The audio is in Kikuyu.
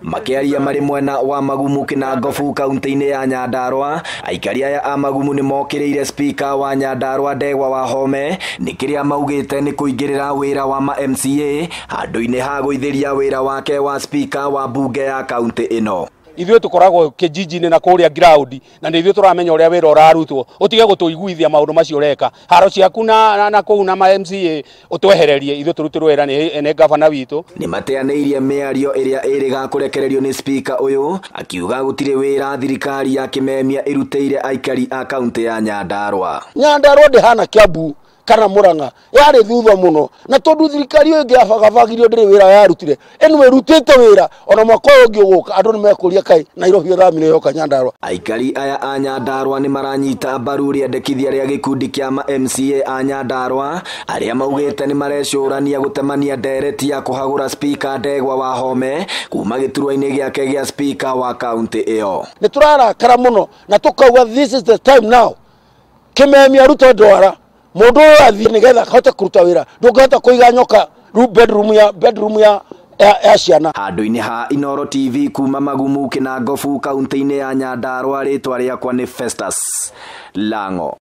Makĩaria marĩ mwena wa Magumu Kĩnangobu kaunti-inĩ ya Nyandarua, aikari aya a Magumu nĩ mokĩrĩire spika wa Nyandarua Ndegwa Wahome nĩ kĩrĩa maugĩte nĩ kũingĩrĩra wĩra wa ma MCA handũ-inĩ ha gũithĩria wĩra wake wa spika wa mbunge ya kaunti ĩno. Ithuĩ tũkoragwo kijiji-inĩ na kũrĩa ground na nĩ ithuĩ tũramenya ũrĩa wĩra ũrarutwo. Ũtige gũtũiguithia maũndũ macio ũreka. Haro ciaku na kũu na ma MCA ũtwehererie, ithuĩ tũrutĩrwo wĩra nĩ gavana witũ. Nĩ mateanĩirie mĩario ĩrĩa ĩrĩga kũrekererio nĩ spika ũyũ akiuga gũtirĩ wĩra thirikari ya Kĩmemia ĩrutĩire aikari a kaunti ya Nyandarua. Nyandarua ndĩhana Kiambu kana Murang'a, yarĩ thutha mũno, na tondu thirikari ĩyo ĩngĩ yabagabagirio ndĩrĩ wĩra yarutire, ĩno ĩrutĩte wĩra ona mwaka ũyũ ũngĩ ũgũka andũ nĩmekũria kaĩ Nairobi ĩthamire yoka Nyandarua. Aikari aya a Nyandarua nĩ maranyita mbaru rĩendekithia rĩa gĩkundi kĩa ma MCA a Nyandarua arĩa maugĩte nĩ marecũrania gũtemania ndereti ya kũhagũra spika Ndegwa Wahome kuma gĩturwa-inĩ gĩake gĩa spika wa kaunti ĩyo. Nĩ tũrarakara mũno na tũkauga this is the time now, Kĩmemia arute ndwara mũndũ ũyũ athiĩ nĩgetha ahote kũruta wĩra. Ndũngĩhota kũiga nyoka bedroom ya ciana. Handũ-inĩ ha Inooro TV kuma Magumu Kĩnangobu kaunti-inĩ ya Nyandarua, rĩtwa rĩakwa nĩ Festus Lango.